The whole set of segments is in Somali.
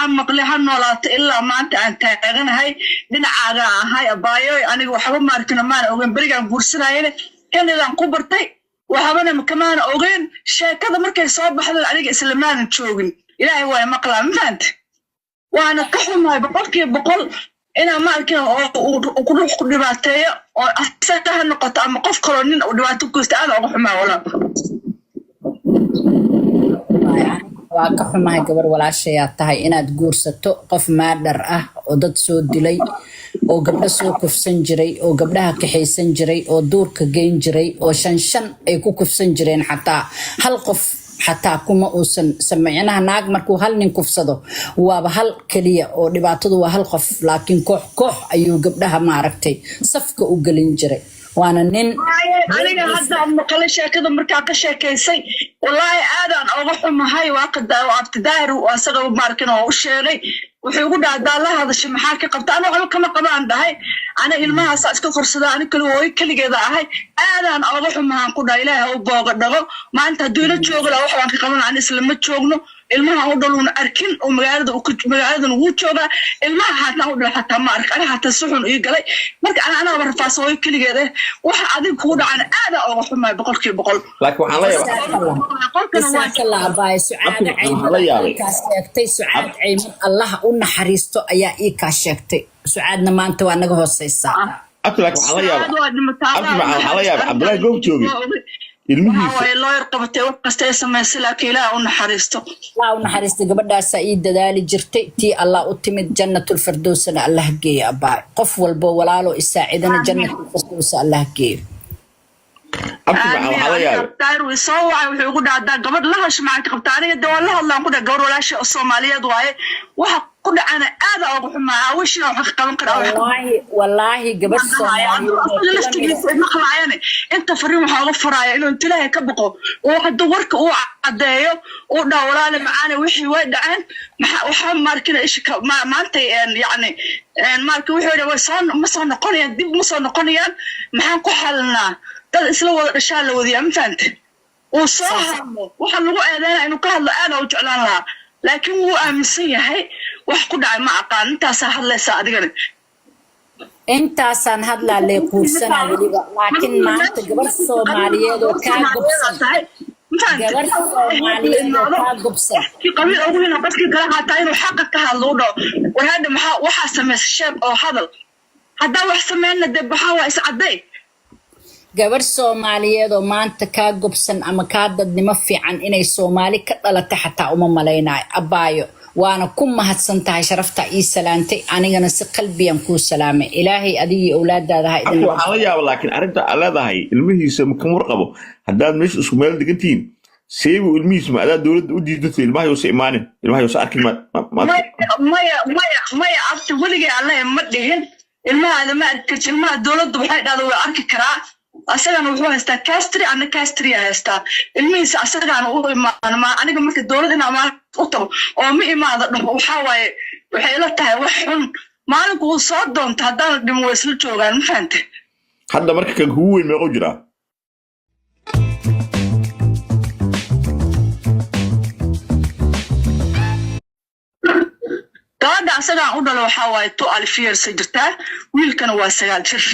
Aan maqlay ha noolaato ilaa maanta aan taaganahay dhinacaaga ahay, abaayo. Aniga waxba maarkina maana ogeyn berigaan guursanayana Kanadaan ku bartay, waxbana kamaana ogeyn. Sheekada markay soo baxdo aniga islamaanan joogin. Ilaahay waa maqlaa, ma fahante? Waana ka xumahay 100% inaa maarkin oo uu ku dhibaateeyo, oo asaga ha noqoto ama qof kaloo nin uu dhibaato ku geysto. Aada uga xumaa, walaal. Waa ka xumahay, gabar walaashayaa tahay, inaad guursato qof murderer ah oo dad soo dilay, oo gabdho soo kufsan jiray, oo gabdhaha kaxaysan jiray, oo duurka geyn jiray, oo shan shan ay ku kufsan jireen. Xataa hal qof xataa kuma uusan samicnaha. Naag markuu hal nin kufsado waaba hal keliya oo dhibaatadu waa hal qof, laakiin koox koox ayuu gabdhaha maaragtay safka u gelin jiray, waana nin. Aniga hadda maqalay sheekada markaa ka sheekaysay. Wallaahi aadaan oga xumahay. Waa kada Abti Daahir asaga maarkin oo u sheegay, wuxuu igu dhaha haddaa la hadashay maxaa ka qabta? Ana waxba kama qabaan dhahay. Ana ilmahaasa iska korsada, ani kali hooyo keligeeda ahay. Aadaan oga xumahaan ku dhahay. Ilaahay ha u booga dhago. Maanta hadduu ila joogo laa wax baan ka qaban. Ani islama joogno. Ilmaha u dhaluuna arkin oo magaalada magaaladan wuu joogaa. Ilmaha xataa u dhal xataa ma ark. Ani xataa si xun ii galay. Marka ana anaaba rafaasa, hooyo keligeed eh. Waxa adiga kugu dhacan aadaa oga xumahay 100%. Laakiin waxaan la yaabaa Qolkana waa Jazakallah, abaay Sucaad. Abdi, waxaan la Cayman yaabay. ii kaa sheegtay. Sucaad Cayman, Allah u naxariisto, ayaa ii kaa sheegtay. Sucaadna maanta waa naga hooseysaa. Abdi, laakiin waxaan la Sucaad yaabaa waa dhimataa. Abdi, waxaan la yaabay Cabdullaahi Goob jooge Waxa ilmihiisa. Waaye lawyer qabatay, wax kasta ay samaysay, laakiin Ilaah u naxariisto. Allah u naxariista. Gabadhaasaa ii dadaali jirtay. Tii Allah u timid, Jannatul Firdowsana Allah geeyo, abaay. Qof walbo walaalo isaacidana Jannatul Firdowsa Allah geeyo. Abti macaan, waxaa la yaabay. Daahir wuu soo wacay, wuxuu igu dhaha haddaa gabadh la hasho maxaa ka qabta? Aniga de waan la hadlaan ku dhaha, gabar walaasha oo Soomaaliyeed waaye. Waxa ku dhacana aada uga xumaa. Awishina waxa ka qaban karaa. Wallaahi, wallaahi, gabadh Soomaaliyeed oo kula mid Laftigiisa maqlaayane inta fariin waxaa uga furaaya inuu inta Ilaahay ka baqo oo hadduu warka uu caddeeyo, uu dhaho walaale macaane, wixii way dhaceen. Maxaa waxaa maarkina isha maantay yacni maarka wuxuu yidhi way soo ma soo noqonayaan, dib ma soo noqonayaan. Maxaan ku xalinaa? Dad isla wada dhashaa la wadiyaa, ma fahante? Uu soo hadlo waxa lagu eedeynaya inuu ka hadlo aada u jeclaan lahaa, laakiin wuu aaminsan yahay wax ku dhacay. Ma aqaan, intaasaa hadlaysaa adigana. Intaasaan hadlaa, lee quursanaa weliba. Laakiin maanta gabar Soomaaliyeed oo kaa gobsan, gabar Soomaaliyeed oo kaa gobsan. Qofkii qabiil ugu hina qofkii kale xataa inuu xaqa ka hadlo, u dhaho war hadda maxaa waxaa samaysa, sheeg oo hadal. Haddaa wax sameynna dee baxaa waa iscadday. Gabar Soomaaliyeed oo maanta kaa gobsan ama kaa dadnimo fiican inay Soomaali ka dhalatay xataa uma malaynayo, abbaayo. Waana ku mahadsan tahay sharaftaa ii salaantay. Anigana si qalbiyan kuu salaamay. Ilaahay adigii owlaadaada ha idin Abti, waxaan la yaaba laakiin arrinta aad leedahay ilmihiisa ma kama warqabo. Haddaad meesha isku meel degantihiin, seebuu ilmihiisa ma adaa dowladda u diidatay ilmaha yuusa imaanin, ilmaha yuusa arkin? Ma Maya, maya, maya, maya, abti, weligay Allahe ma dhihin ilmahaada ma arki karti. Ilmaha dowladdu waxay dhahda way arki karaa. Asagana wuxuu haystaa custody, ana custody haystaa. Ilmihiisa asagaana u imaan ma aniga. Marka dowlad inaa maalin u tago oo ma imaada dhaho, waxaa waaye waxay ila tahay wax xun. Maalinku uu soo doonto haddaana dhimo way isla joogaan, ma fahante? Hadda marka kan kugu weyn meequu jiraa? Gabadha asagaan u dhalo waxaa waaye 12 years jirtaa, wiilkana waa 9 jir.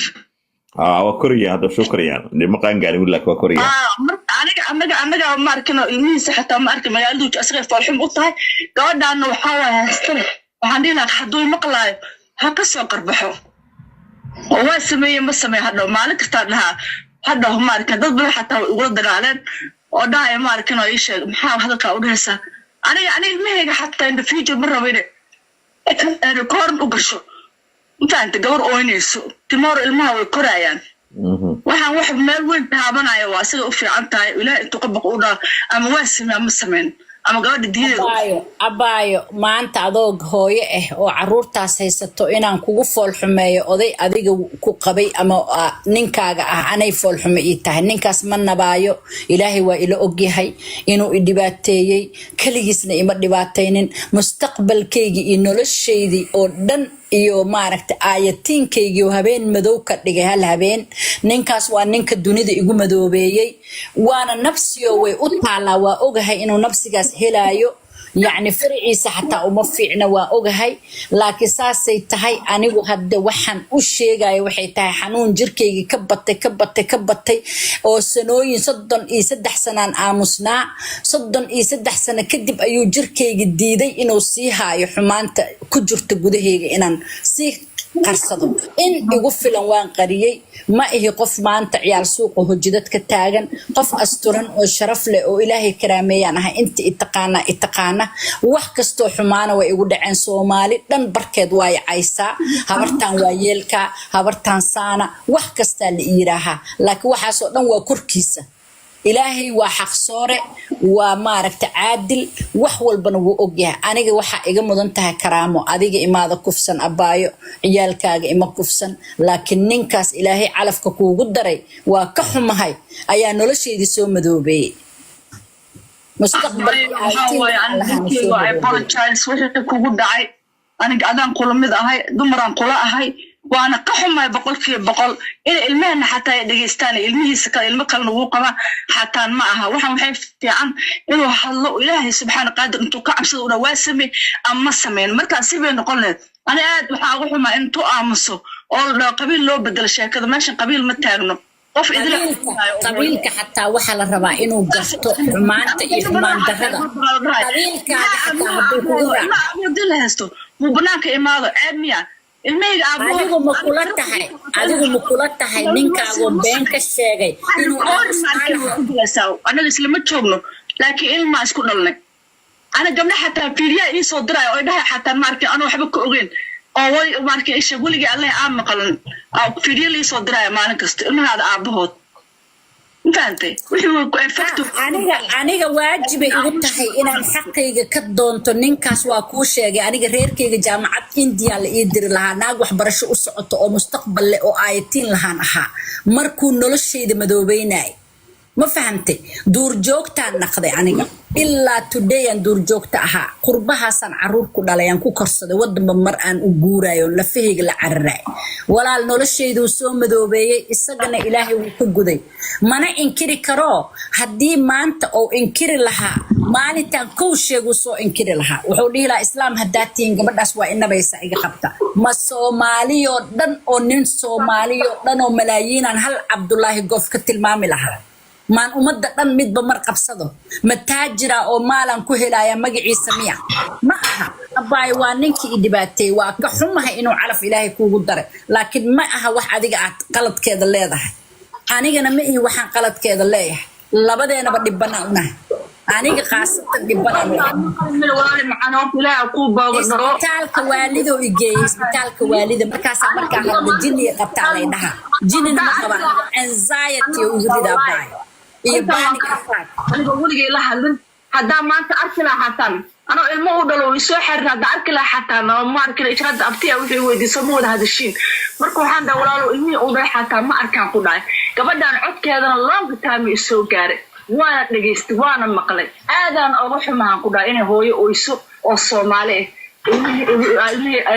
Aa, waa koraya hadda, soo korayaan dee. Ma qaan gaarin wiil, laakiin waa koraya. Marka aniga anaga ma arkino ilmihiisa xataa ma arkin. Magaaladu asagay foolxum u tahay. Gabadhaana waxaa waaye haystane. Waxaan dhihi lahaa hadduu maqlaayo ha ka soo qarbaxo oo waa sameeye ma sameeye hadhow maalin kastaa dhahaa hadhaw. Ma arkin, dad badan xataa way igula dagaaleen oo dhahaya ma arkin oo ii sheeg maxaa hadalkaa u dhahaysaa. Aniga ilmahayga xataa in the future ma rabo inay koorn u gasho, mafahanta? Gabar ooynayso tomorrow ilmaha way koraayaan. Waxaan wax meel weyn taabanaya waa sida u fiican tahay Ilaah intuu ka baqo u dhaho ama waa samey ama sameyn ama gabadha diideeda. Abaayo, abaayo, maanta adoo hooyo ah oo caruurtaas haysato inaan kugu foolxumeeyo oday adiga ku qabay ama ninkaaga ah, anay foolxume ii tahay. Ninkaas ma nabaayo. Ilaahay waa ila ogyahay inuu i dhibaateeyey. Keligiisna ima dhibaataynin. Mustaqbalkaygii iyo noloshaydii oo dhan iyo maaragta aayatiinkaygii oo habeen madow ka dhigay hal habeen. Ninkaas waa ninka dunida igu madoobeeyey, waana nafsiyo way u taalaa. Waa ogahay inuu nafsigaas helaayo. Yacni faraciisa xataa uma fiicna, waa ogahay, laakiin saasay tahay. Anigu hadda waxaan u sheegaya waxay tahay xanuun jirkaygii ka batay, ka batay, ka batay oo sanooyin, 33 sanaan aamusnaa. 33 sano kadib ayuu jirkayga diiday inuu sii haayo xumaanta ku jirta gudahayga inaan sii qarsado. In igu filan waan qariyey. Ma ihi qof maanta ciyaal suuqa hojidad ka taagan. Qof asturan oo sharaf leh oo Ilaahay karaameeyaan ahay. Inta itaqaana itaqaana. Wax kastoo xumaana way igu dhaceen. Soomaali dhan barkeed waa caysaa, habartaan waa yeelkaa, habartaan saana, wax kastaa la yiraahaa, laakiin waxaasoo dhan waa korkiisa. Ilaahay waa xaqsoore, waa maaragta caadil, wax walbana wuu ogyahay. Aniga waxaa iga mudan tahay karaamo. Adiga imaada kufsan, abaayo, ciyaalkaaga ima kufsan, laakiin ninkaas Ilaahay calafka kuugu daray, waa ka xumahay, ayaa nolosheydii soo madoobeeyey. Mustaqbalkii Waxaa waaye aayatiin aniga lahaana ninkeyga soo I madoobeeyey. apologize wixii kugu dhacay. Aniga adaan kula mid ahay, dumaraan kula ahay, waana ka xumahay 100% inay ilmahena xataa ay dhegeystaan. Ilmihiisa kale, ilmo kalena wuu qabaa xataan. Ma aha waxaan, waxay fiican inuu hadlo. Ilaahay subxaana qaadir intuu ka cabsado una waa samey ama ma sameyn, markaa si bay noqon lahayd. Ani aad waxaa ugu xumaa intuu aamuso oo la dhaho qabiil loo bedelo sheekada. Meeshan qabiil ma taagno, qof idila. Qabiilka xataa waxaa la rabaa inuu garto xumaanta iyo xumaan darrada. Qabiilkaaga xataa hadduu kugu raaco Hadii la haysto muu banaanka imaado, ceeb miya ilmahayga aabahood? Adigu ma kula tahay, adigu ma kula tahay ninkaagoo been ka sheegay inuu aamusnaan lahaa? Anaga islama joogno, laakiin ilmaa isku dhalnay. Ana gabdha xataa fiiriyaa ii soo diraayo oo dhahay xataa maarkay anoo waxba ka ogeyn oo way maarkay isha weligii Alle aan maqlan fiiriya lii soo diraayo maalin kasta ilmahaada aabahood. Ma fahantay? Wixii effect. Aniga waajibay igu tahay inaan xaqayga ka doonto ninkaas. Waa kuu sheegay, aniga reerkayga jaamacad India la ii diri lahaa, naag waxbarasho u socoto oo mustaqbal leh oo aayatiin lahaan ahaa markuu noloshayda madoobeynay. Ma fahamtay? Duurjoogtaan naqday aniga. Ilaa today aan duurjoogta ahaa. Qurbahaasaan caruur ku dhalay, aan ku korsaday, wadanba mar aan u guurayo, lafahayga la cararaay. Walaal, noloshayduu soo madoobeeyey, isagana Ilaahay wuu ka guday. Mana inkiri karo. Haddii maanta uu inkiri lahaa, maalintan kow sheeguu soo inkiri lahaa, wuxuu dhihi lahaa, "Islaam haddaa tihiin, gabadhaas waa inabaysa, iga qabta." Ma Soomaaliyoo dhan oo nin Soomaaliyoo dhan oo malaayiinaan hal Cabdulaahi Goof ka tilmaami lahaa? Maan ummadda dhan midba mar qabsado? Ma taajira oo maalan ku helaya magaciisa miya? Ma aha, abbaay. Waa ninkii i dhibaateeyey. Waa ka xumahay inuu calaf Ilaahay kuugu daray, laakiin ma aha wax adiga aad qaladkeeda leedahay. Anigana ma ihi waxaan qaladkeeda leeyahay. Labadeenaba dhibbanaan unahay, aniga khaasatan dhibbanaan unahay. Walaali macaan, horta Ilaaha kuu boogadharo. Isbitaalka waalidoo i geeyey, isbitaalka waalida. Markaasaa markaa hadla jiniya qabtaa lay dhahaa. Jinina ma qabaan, anxiety ugu ridaa baay iyo panic attack. Aniga weligay la hadlin. Haddaa maanta arki lahaa xataan anoo ilmo u dhalo isoo xerin, haddaa arki lahaa xataan oo ma arkin hadda. Abtiya wuxuu weydiiso ma wada hadashiin. Marka waxaan dhaha, walaalo, ilmihii u dhalay xataa ma arkaan ku dhahay. Gabadhan codkeedana long time isoo gaaray, waana dhegaystay, waana maqlay. Aadaan oga xumahan ku dhahay inay hooyo oyso oo Soomaali ah,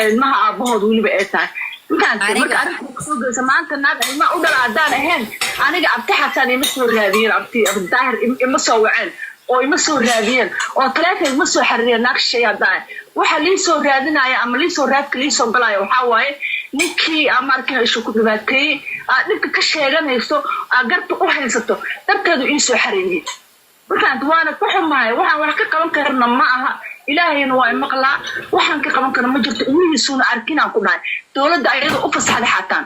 ilmaha aabahood weliba ay tahay. Mafahamtay? Marka arrinta soo geysa maanta, naag ilma u dhala haddaan ahayn, aniga abti xataan ima soo raadiyeen. Abti Daahir ima soo waceen oo ima soo raadiyeen oo taleefon ima soo xariiriyeen. Naag shay haddaan waxa lii soo raadinaya ama liisoo raadka liisoo galaya, waxaa waaye ninkii ama arkin ishu ku dhibaateeyey, aad dhibka ka sheeganayso, aad garta u haysato darteedu ii soo xariiriyey. Markaan waana ka xumahay, waxaan wax ka qaban karna ma aha. Ilaahayna waa imaqlaa. Waxaan ka qaban karna ma jirto. Ilmihiisuuna arkinaan ku dhahay, dowladda ayada u fasaxday xataan.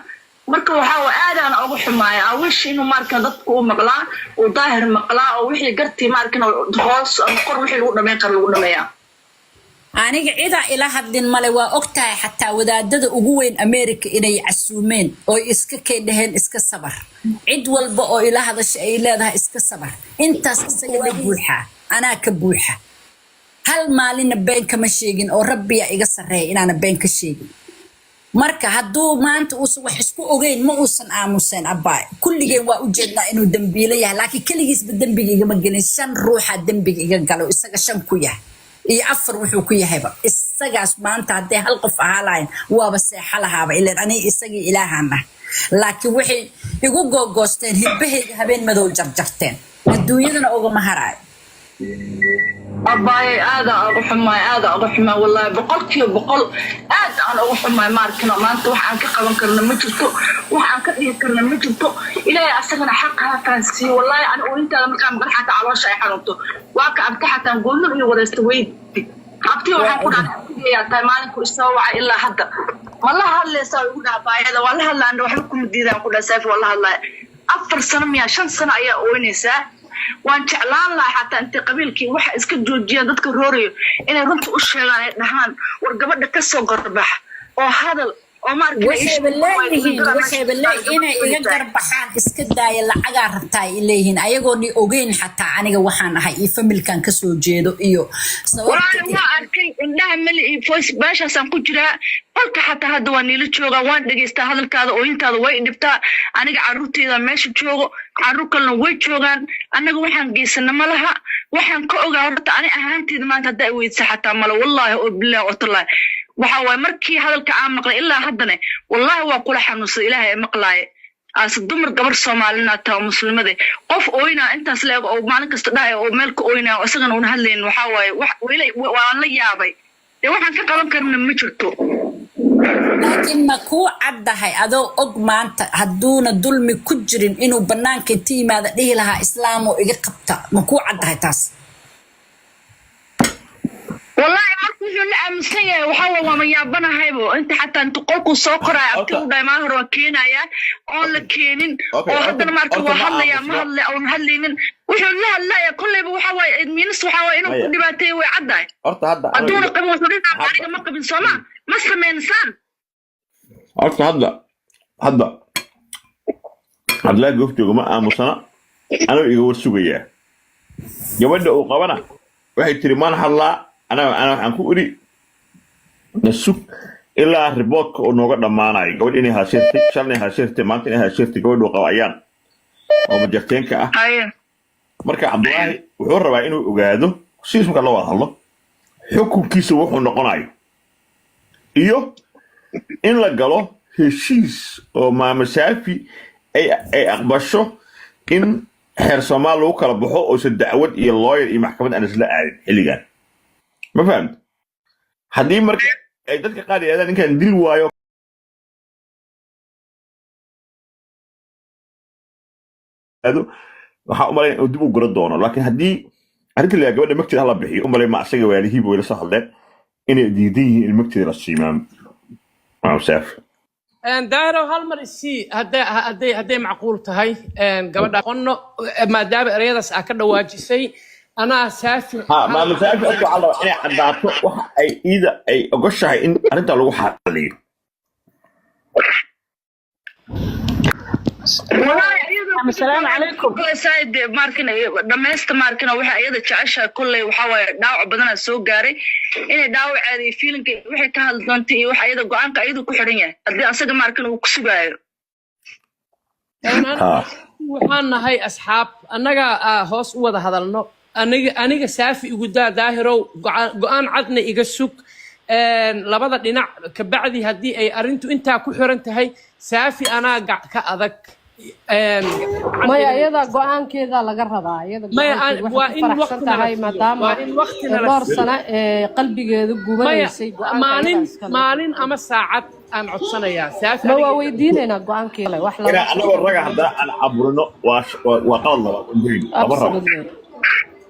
Marka waxaa waa aadaan uga xumaaya. Awish inuu maarkan dadku u maqlaa, uu Daahir maqlaa oo wixii gartii maarkan hoos ama kor wixii lagu dhameyn karo lagu dhameeyaa. Aniga cidaa ila hadlin male. Waa og tahay xataa wadaadada ugu weyn America inay casuumeen oo iska kay dhaheen iska sabar. Cid walba oo ila hadasha ay leedahay iska sabar. Intaas isaga la buuxaa, anaa ka buuxa. Hal maalinna been kama sheegin oo Rabbiyaa iga sarreeya inaana been ka sheegin. Marka hadduu maanta uusan wax isku ogeyn, ma uusan aamuseen, abbaay. Kulligeen waa u jeednaa inuu dembiilo yahay, laakiin keligiisba dembiga igama gelin. Shan ruuxaa dembiga iga galo, isaga shan ku yahay iyo afar wuxuu ku yahayba. Isagaas maanta hadday hal qof ahaa lahayn, waaba seexa lahaaba, ileen aniga isagii Ilaahaan ah. Laakiin waxay igu googoosteen, hirbahayga habeen madow jarjarteen, adduunyadana ogama haraayo. Abaaye, aada uga xumaay, aada uga xumaay, wallaahi 100% aad aan uga xumaay. Ma arkino, maanta wax aan ka qaban karna ma jirto, wax aan ka dhihi karna ma jirto. Ilaahay asagana xaqa ha fahansiiyo. Wallaahi ani ooyintaada markaan maqan xataa caloosha ay xanuunto. Waa ka abti xataa goonul iyo wareysta weydi. Abti waxaan ku dhahay, abtigayaa tahay, maalinku isoo wacay ilaa hadda ma la hadlaysaa? Igu dhaha baayada waa la hadlaan, waxba kuma diidaan ku dhaha. Saafi waa la hadlaya. 4 sano miyaa, 5 sano ayaa ooynaysaa. Waan jeclaan lahaa xataa intay qabiilkii waxa iska joojiyaan, dadka roorayo inay runta u sheegaan, ay dhahaan war gabadha ka soo garbax oo hadal oo maarkina. Waxayba leeyihiin, waxayba lee inay iga garbaxaan iska daaya, lacagaa rabtaa ay leeyihiin, ayagoon i ogeyn xataa aniga waxaan ahay iyo familkan kasoo jeedo iyo sababta. Walaali, waa arkay indhaha mali iyo voice meeshaasaan ku jiraa qolka. Xataa hadda waa niila joogaa, waan dhegaystaa hadalkaada, ooyintaada way dhibtaa. Aniga carruurteyda meesha joogo, carruur kalena way joogaan. Annaga waxaan geysana ma laha, waxaan ka ogaa horta ani ahaanteyda maanta haddaa weydisa xataa male. Wallaahi oo bilahi oo tallaahi, waxa waaye markii hadalka aan maqlay ilaa haddane, wallaahi waa kula xanuunsaday. Ilaahay ay maqlaaye aase dumar, gabar Soomaalina taa oo muslimade, qof ooynaa intaas leeg oo maalin kasta dhahay oo meel ka ooynaa oo isagana una hadlaynin, waxaa waaye wax weli waan la yaabay. Dee waxaan ka qaban karna ma jirto. Laakiin ma kuu caddahay adoo og maanta hadduuna dulmi ku jirin inuu bannaanka inta yimaada dhihi lahaa islaamoo iga qabta? Ma kuu caddahay taas? Wallaahi marka wuxuu la aaminsan yahay waxaa waa waama yaabanahaybo inta xataa inta qolkuu soo koraya abti u dhahay maalin hore waan keenayaa oon la keenin oo haddana marka horta waa ma hadlayaa ma aamusno. Hadlaya oon hadlaynin, wuxuu la hadlaya kolleyba waxaa waaye miinas, waxaa waaye inuu ku Maya. dhibaateeyo way caddahay. Horta hadda Hadduuna qabin wuxuu dhihi hadda aniga ma qabin sooma ma sameynsaan. Horta hadda Cabdillaahi Goofjooga ma aamusana, anuu iga war sugayaa. Gabadha uu qabana waxay tiri maan hadlaa. Ana waxaan ku idhi na sug ilaa reportka uu nooga dhammaanayo. Gabadh inay hashirtay shalnay, hashirtay maanta, inay hashirtay gabadha uu qabo ayaan oo majarteenka ah. Marka Cabdulaahi wuxuu rabaa inuu ogaado sidiis marka loo wada hadlo xukunkiisa wuxuu noqonayo iyo in la galo heshiis oo Maama Saafi ay aqbasho in xeer Soomaal lagu kala baxo, oosan dacwad iyo lawyer iyo maxkamad aan isla aadin xilligan. Ma fahamta? Haddii marka ay dadka qaar yidhahdaan ninkan dil waayo aado, waxaa u malayn inuu dib u gura doono. Laakiin haddii arrinta la gabadha magteeda hala bixiyo, u malay ma asaga waalihiiba way la soo hadleen inay diidan yihiin in magteeda la siiyo Maama Saafi. Daaro, hal mar isii hadday macquul tahay gabadha qonno, maadaama ereyadaas aa ka dhawaajisay anaa Saafi. Ha, Maama Saafi horta waxaa la rabaa inay caddaato waxa ay iida ay ogoshahay in arrinta lagu xaliyo. Asalaamu calaykum. Saide maarkin dhamaysta, maarkin waxay iyada jeceshahay kolley waxaa waaye dhaawac badanaa soo gaaray, inay dhaawaceeda iyo feelingka waxay ka hadli doonta iyo waxa iyada go-aanka iyadu ku xidhan yahay haddii asaga maarkin uu ku sugaayo. Ha. Waxaan nahay asxaab, annaga hoos u wada hadalno. Aniga Saafi igu daa, Daahirow, go'aan cadna iga sug. Labada dhinac kabacdi haddii ay arrintu intaa ku xiran tahay, Saafi anaa gac ka adag. Maya, iyada go-aankeeda laga rabaa, iyada Maya, go-aankeeda waxay waa ku in faraxsan waqti nala tahay siiyo. Maadaama Waa in waqti nala dhowr siiyo. sano ee qalbigeedu Maya, gubanaysay, go-aanka maalin iyadaa iskale. Maalin ama saacad aan codsanayaa, Saafi. Ma Aniga waa weydiinaynaa go-aankeeda wax lama Inaan anagoo raga haddana aan caburino waa qalad labaad oo weyn, lama rabo. Absolutely,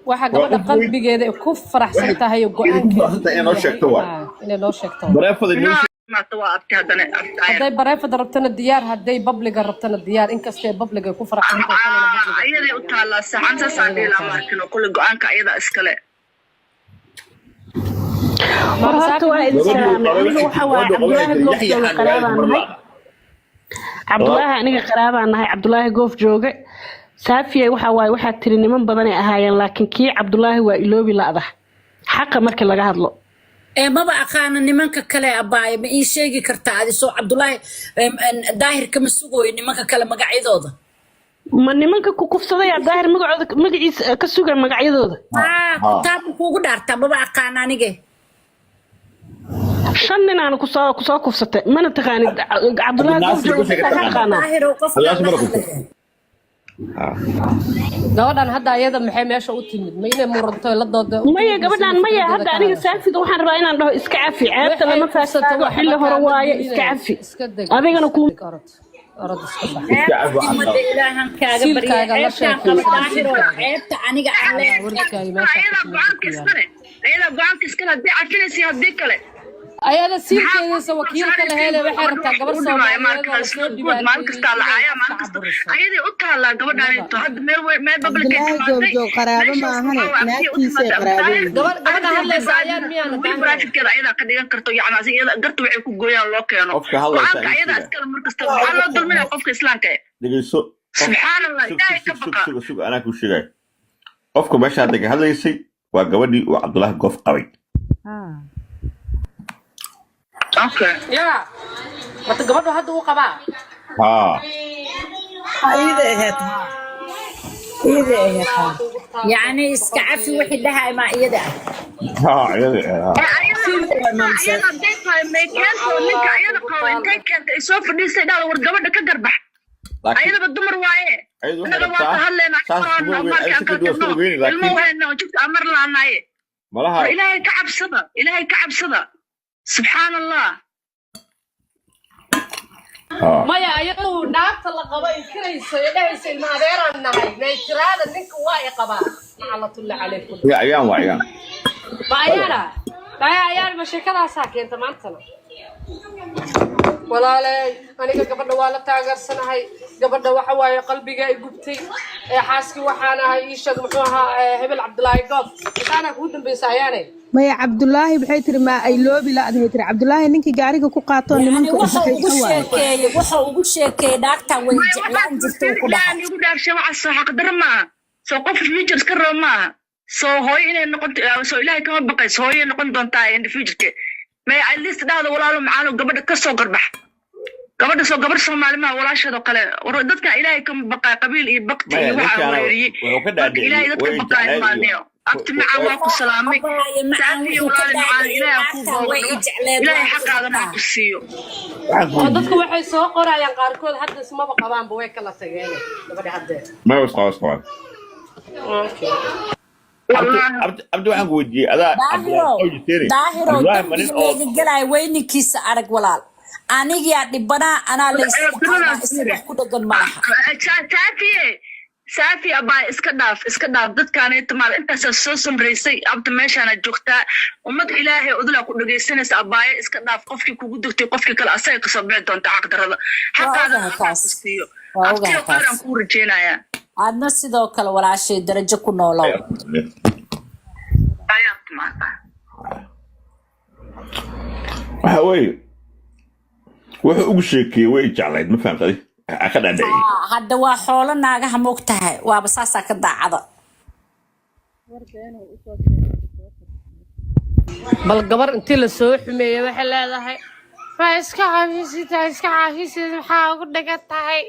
waxa Waa gabadha qof weyn. qalbigeeda ay ku faraxsan Waxay tahay oo ku go-aankeedu faraxsan tahay inay noo uu sheegto yahay waay. Inay noo sheegto. Bareefada noo Maata waa abti haddana abti. Hadday bareefada rabtana diyaar, hadday publicga rabtana diyaar, inkastay publicga ku faraxsan tahay kalena publicga. Iyaday u taallaa saxan, saasaan Iyaday u dhihi lahaa. taallaa. Maarkin oo kolley go-aanka iyada iskale. War Maama horta Saafi waa idin gabadhii salaamay. qaba Aniga waxay waxa waaye gabadha qaba waxay Cabdulaahi tiri Goof Yaxya jooga aan waalid qaraabaan mar nahay. la'ana. Cabdulaahi aniga qaraabaan nahay, Cabdulaahi Goof jooga. Saafiya, waxa waaye waxaad tiri niman badanay ahaayeen, laakiin kii Cabdulaahi waa iloobi la'da xaqa marka laga hadlo. Ee maba aqaana nimanka kale, abaaye, ma ii sheegi kartaa adi? Soo Cabdulaahi Daahir kama sugooyo nimanka kale magacyadooda. Ma nimanka ku kufsadaya Daahir magacooda magaciisa ka suga magacyadooda? Ah, kitaabka kuugu dhaartaa, maba aqaana anige. Shan nin aan kusoo kufsatay, mana taqaanid Cabdulaahi Goof Cabdinaasir jooga waxay ka xitaa ka taqaanaa. taqaanaa. Daahirow, qofkaan Cabdinaasir la mara kufsatay. hadlaya. Ah. Gabadhan hadda ayada maxay meesha u timid? Ma inay muranto la dooda u Maya, timid mise gabadhan maya. fikradeeda Hadda ka aniga hadasho? Saafiga waxaan rabaa inaan dhaho iska cafi, ceebta Waxay lama kufsato faafaago, waxba xilli hore kaama waaye, iska gelinayso. cafi. Iska deg, Adigana iska kuu deg, orod, orod, iska bax. Iska cafi waxaad Ummadda qabto. Ilaahan kaaga barya. Siilkaaga la Ceebtaan qaba, sheekaysan, Daahiro. siilkaaga. Ceebta aniga aan leeyahay. Warkaaga meesha Ayadaa ku go-aanka yaala. iskale, ayadaa go-aanka iskale, haddii cafinaysa iyo haddii kale. Ayada Maxaa siilkeedasa qofka wakiilka la saaraysa hele, waxay gabadha rabtaa wax gabar ugu dhibaayo Soomaaliyeed oo lasoo maalin kasta, good, maalin kastaa la dhibaateeyey inay caayaa, maalin afka kasta caburiso. Ayaday u taallaa gabadhaanito hadda meel meel public ay Cabdulaahi timaatay. Goobjoog qaraabo Meeshaas maahane, waxaa waa abtiya u naagtiisay timaatay. qaraabo Abtaayir yihiin. Gabar gabadha arrintii hadlaysa haddii ayaan miyaana, weli Daahiro? Baraafikkeeda ayadaa ka dhigan karto, yacni asiga iyada garta waxay ku gooyaan loo keeno. Qofka hadlaysa Go-aanka in ayadaa sheega. iskale mar kasta. Waxaa loo dulminaya qofka islaamka eh. Dhegeyso qof. Subxaan Allah, Sug, Ilaahay sug, ka sug, baqa. sug, sug, anaa kuu sheegay. Qofka meesha hadda ka hadlaysay waa gabadhii uu Cabdulaahi Goof qabay. Okay. Yaa horta gabadhu hadda uu qabaa? Haa. Iyada ahayd, iyada ahayd, haa. Yacni iska cafi wixii dhahay maa iyada ah? Haa, iyada haa. Ayada hadday tahay may keento ninka ayada qabo, intay keenta ay soo fadhiisay, dhahdo war gabadha ka garbax. Laakiin Ayadaba dumar waaye. Ayadu waxay Annaga waa ka rabtaa hadlaynaa, saas kuma ogeyn, marka ayada aan kala si kadib waa tagno iska ogeyni, ilmo laakiin wahayna oo jidka amar laanaye. malaha. War Ilaahay ka cabsada, Ilaahay ka cabsada, subxaan Allah. Haa. Maya, ayadu naagta la qabo inkirayso ee dhahaysa ilma adeeraan nahay, naytiraada ninka waa i qabaa, naclatullahi calaykum. Ya ayaan waa ayaan. Ma ayaana maya ayaan ma sheekadaasaa keenta maantana? Walaaley, aniga gabadha waa la taageersanahay. Gabadha waxa waaye qalbiga ay gubtay ee xaaskii waxaan ahay, ii sheeg muxuu ahaa hebel Cabdulaahi Goof intaanaa kugu dambaysa ayaanay. Maya, Cabdulaahi maxay tiri? Maa ay loobi la-dahay tiri Cabdulaahi ninkii gaariga ku qaatoo Yani nimanka u wuxuu ugu shaqaysan waaye. sheekeeyey, wuxuu ugu sheekeeyey naagtan way Maya, jeclaan waxaas jirtay uu ku dhahay. Ilaahan igu dhaarshay, waxaas soo xaqdarro maaha, soo qof future iska rabo maaha, soo hooyo inay noqonto, soo Ilaahay kama baqayso, hooyo noqon doontaa in the future. May at least dhahdo walaalo macaano, gabadha ka soo garbax, gabadha soo gabar Soomaali maaha, walaasheedoo kale. War dadka Ilaahay kama baqaa, qabiil iyo bakti Maya, iyo waxaa ninkaana weeriyey. wuxuu ka Marka dhaadhiciyey Ilaahay dadka way baqaayo jeclayd iyo maalneyo. Abti macaan, waa ku salaamay. Abaaye macaan, Saafiyo, wuxuu ka walaali macaan, dhaadhiciyey Ilaahay ha kuu naagtan way i boogo, jecleed, Ilaahay waa xaqaadana ha rabtaa. ku siiyo. Waxaan ku Oo dadku weydiiyey. waxay soo qorayaan qaarkood hadda ismaba qabaanba, way kala tageen gabadha haddee. Maya, was qabaan. Okay. Abdi Wallaahi. Abdi Abdi, waxaan ku weydiiyey adaa Cabdulaahi Daahirow, oo jiteeri. Daahirow, Cabdulaahi ma nin dambiga oo layga gelaayo weyninkiisa arag walaal. Anigaa dhibanaa, anaa laysqaanaa, isaga wax ku dhegan ma laha. Saafiye, Saafi abaa, iska dhaaf, iska dhaaf dadkaanayta maal intaasaa soo samraysay. Abta meeshaana joogtaa, ummad Ilaahay odolaa ku dhegaysanaysa. Abaaye, iska dhaaf qofkii kugu degtay, qofkii kale asaga kasoo bixi doonta xaqdarada. Waa Xaqaadana ogahay Allah taas. ku siiyo. Waa Abtiyo, ogahay qayraan taas. kuu rajeynayaa. Aadna sidoo kale walaashay, darajo ku noolow. Ayaa timaada. Waxa weeye wuxuu ugu sheekeeyey way jeclayd, ma fahamtay? Aa ka dhaadhiciyey. Aa, hadda waa xoolo naagaha moog tahay, waaba saasaa ka daacada. Bal gabar intii la soo xumeeyey waxay leedahay waa iska cafisid, waa iska cafisid, maxaa ugu dhagan tahay?